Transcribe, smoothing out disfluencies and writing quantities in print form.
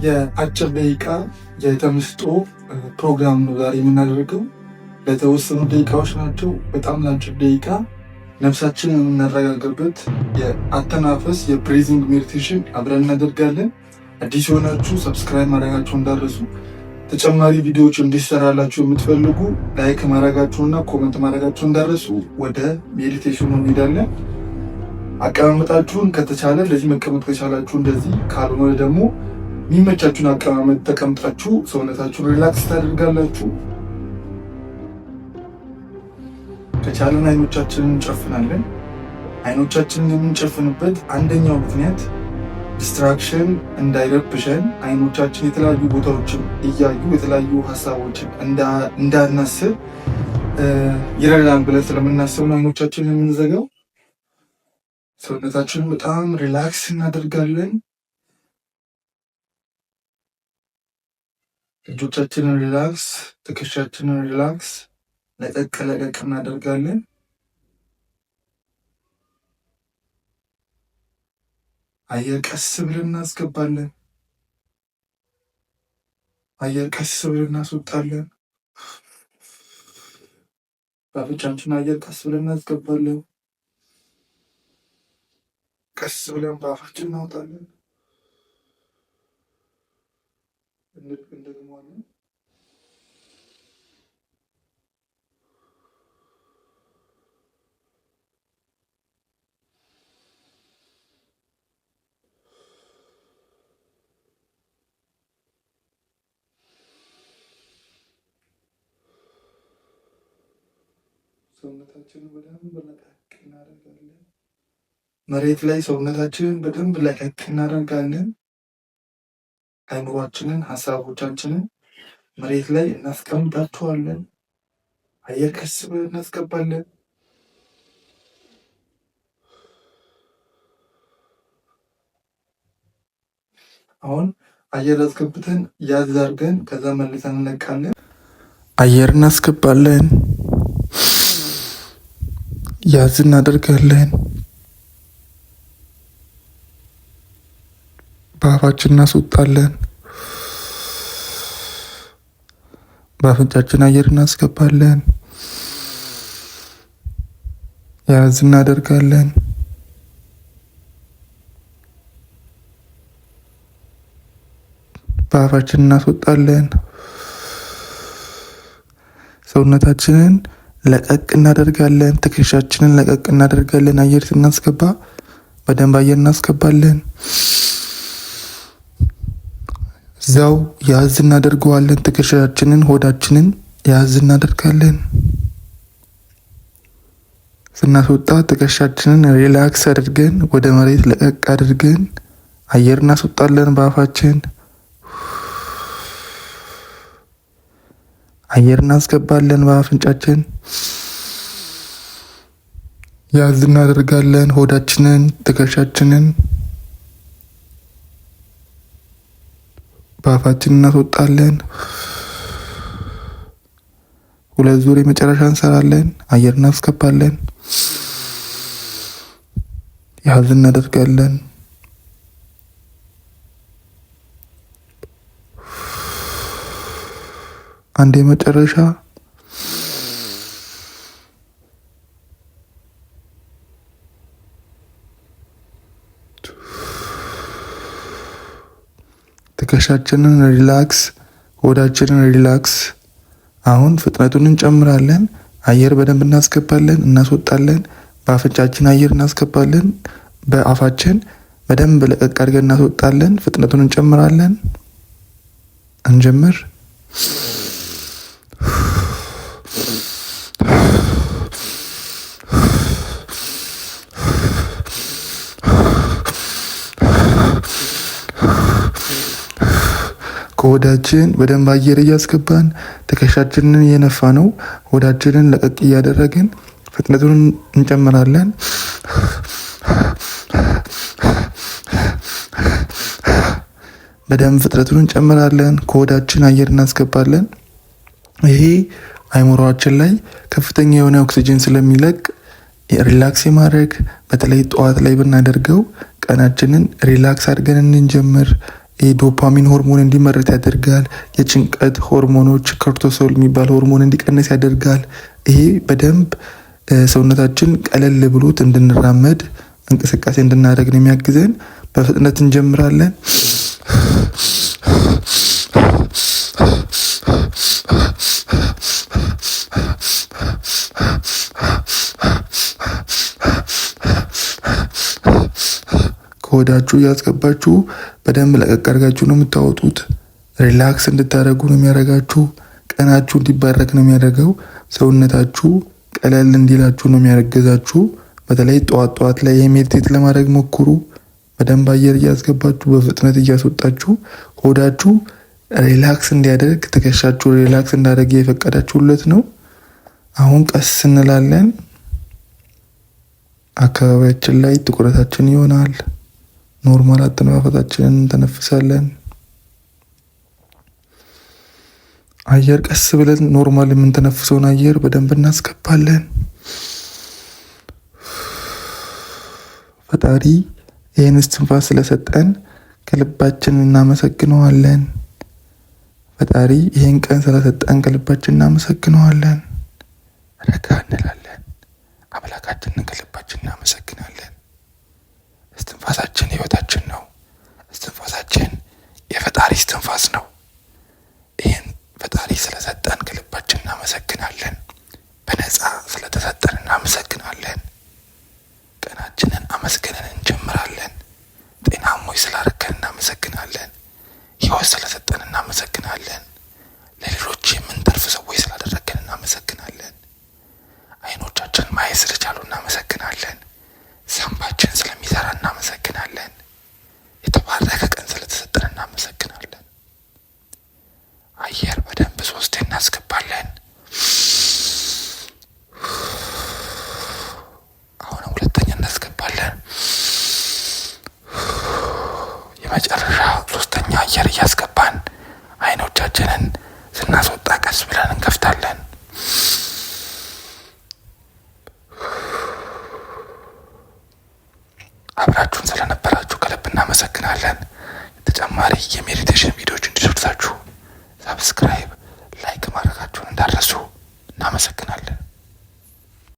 የአጭር ደቂቃ የተመስጦ ፕሮግራም ነው ዛሬ የምናደርገው። ለተወሰኑ ደቂቃዎች ናቸው። በጣም ለአጭር ደቂቃ ነፍሳችንን የምናረጋጋበት የአተናፈስ የ breathing meditation አብረን እናደርጋለን። አዲስ የሆናችሁ subscribe ማድረጋችሁ እንዳትረሱ። ተጨማሪ ቪዲዮዎች እንዲሰራላችሁ የምትፈልጉ like ማድረጋችሁና comment ማድረጋችሁ እንዳትረሱ። ወደ meditation ኑ እንሄዳለን። አቀማመጣችሁን ከተቻለ እንደዚህ መቀመጥ ከቻላችሁ እንደዚህ፣ ካልሆነ ደግሞ የሚመቻችሁን አቀማመጥ ተቀምጣችሁ ሰውነታችሁን relax ታደርጋላችሁ። ከቻለን አይኖቻችንን እንጨፍናለን። አይኖቻችንን የምንጨፍንበት አንደኛው ምክንያት distraction እንዳይረብሸን፣ አይኖቻችን የተለያዩ ቦታዎችን እያዩ የተለያዩ ሀሳቦችን እንዳናስብ ይረዳን ብለን ስለምናስብ ነው አይኖቻችንን የምንዘጋው። ሰውነታችንን በጣም relax እናደርጋለን። እጆቻችንን relax፣ ትከሻችንን relax ለቀቅ ለቀቅ እናደርጋለን። አየር ቀስ ብለን እናስገባለን። አየር ቀስ ብለን እናስወጣለን። በአፍንጫችን አየር ቀስ ብለን እናስገባለን። ቀስ ብለን በአፋችን እናወጣለን። እንደግመዋለን። ሰውነታችንን በደንብ ለቀቅ እናደርጋለን። መሬት ላይ ሰውነታችንን በደንብ ለቀቅ እናደርጋለን። አይምሯችንን፣ ሀሳቦቻችንን መሬት ላይ እናስቀምጣቸዋለን። አየር ቀስ ብለን እናስገባለን። አሁን አየር አስገብተን ያዝ አድርገን ከዛ መልሰን እንለቃለን። አየር እናስገባለን፣ ያዝ እናደርጋለን፣ በአፋችን እናስወጣለን። በአፍንጫችን አየር እናስገባለን፣ ያዝ እናደርጋለን። በአፋችን እናስወጣለን። ሰውነታችንን ለቀቅ እናደርጋለን። ትከሻችንን ለቀቅ እናደርጋለን። አየር ስናስገባ በደንብ አየር እናስገባለን። እዛው ያዝ እናደርገዋለን። ትከሻችንን፣ ሆዳችንን ያዝ እናደርጋለን። ስናስወጣ ትከሻችንን relax አድርገን ወደ መሬት ለቀቅ አድርገን አየር እናስወጣለን በአፋችን። አየር እናስገባለን በአፍንጫችን። ያዝ እናደርጋለን ሆዳችንን፣ ትከሻችንን በአፋችን እናስወጣለን። ሁለት ዙር የመጨረሻ እንሰራለን። አየር እናስገባለን፣ ያዝ እናደርጋለን። አንድ የመጨረሻ ትከሻችንን relax፣ ሆዳችንን relax። አሁን ፍጥነቱን እንጨምራለን። አየር በደንብ እናስገባለን፣ እናስወጣለን። በአፍንጫችን አየር እናስገባለን፣ በአፋችን በደንብ ለቀቅ አድርገን እናስወጣለን። ፍጥነቱን እንጨምራለን። እንጀምር። ከሆዳችን በደንብ አየር እያስገባን ትከሻችንን እየነፋ ነው። ሆዳችንን ለቀቅ እያደረግን ፍጥነቱን እንጨምራለን። በደንብ ፍጥነቱን እንጨምራለን። ከሆዳችን አየር እናስገባለን። ይሄ አይምሮአችን ላይ ከፍተኛ የሆነ ኦክሲጅን ስለሚለቅ Relax የማድረግ፣ በተለይ ጠዋት ላይ ብናደርገው ቀናችንን relax አድርገን እንድንጀምር የዶፓሚን ሆርሞን እንዲመረት ያደርጋል። የጭንቀት ሆርሞኖች cortisol የሚባል ሆርሞን እንዲቀንስ ያደርጋል። ይሄ በደንብ ሰውነታችን ቀለል ብሎት እንድንራመድ፣ እንቅስቃሴ እንድናደርግ ነው የሚያግዘን። በፍጥነት እንጀምራለን። ከሆዳችሁ እያስገባችሁ በደንብ ለቀቅ አድርጋችሁ ነው የምታወጡት። Relax እንድታደርጉ ነው የሚያደርጋችሁ። ቀናችሁ እንዲባረክ ነው የሚያደርገው። ሰውነታችሁ ቀለል እንዲላችሁ ነው የሚያገዛችሁ። በተለይ ጠዋት ጠዋት ላይ የ meditate ለማድረግ ሞክሩ። በደንብ አየር እያስገባችሁ በፍጥነት እያስወጣችሁ ሆዳችሁ relax እንዲያደርግ፣ ትከሻችሁ relax እንዳደረገ የፈቀዳችሁለት ነው። አሁን ቀስ እንላለን። አካባቢያችን ላይ ትኩረታችን ይሆናል። Normal አተነፋፈሳችንን እንተነፍሳለን። አየር ቀስ ብለን normal የምንተነፍሰውን አየር በደንብ እናስገባለን። ፈጣሪ ይህን እስትንፋስ ስለሰጠን ከልባችን እናመሰግነዋለን። ፈጣሪ ይህን ቀን ስለሰጠን ከልባችን እናመሰግነዋለን። ረጋ እንላለን። አምላካችንን ከልባችን እናመሰግናለን። እስትንፋሳችን ህይወታችን ነው። እስትንፋሳችን የፈጣሪ እስትንፋስ ነው። ይህን ፈጣሪ ስለሰጠን ከልባችን እናመሰግናለን። በነፃ ስለተሰጠን እናመሰግናለን። ቀናችንን አመስግነን እንጀምራለን። ጤናሞች ስላረከን እናመሰግናለን። ህይወት ስለሰጠን እናመሰግናለን። ለሌሎች የምንተርፍ ሰዎች ስላደረገን እናመሰግናለን። አይኖቻችን ማየት ስለቻሉ እናመሰግናለን። ሳምባችን ስለሚሰራ እናመሰግናለን። የተባረከ ቀን ስለተሰጠን እናመሰግናለን። አየር በደንብ ሶስቴ እናስገባለን። አሁንም ሁለተኛ እናስገባለን። የመጨረሻ ሶስተኛ አየር እያስገባን አይኖቻችንን ስናስወጣ ቀስ ብለን እንከፍታለን። አብራችሁን ስለነበራችሁ ከልብ እናመሰግናለን። ተጨማሪ የ meditation ቪዲዮዎች እንዲደርሳችሁ subscribe፣ like ማድረጋችሁን እንዳትረሱ። እናመሰግናለን።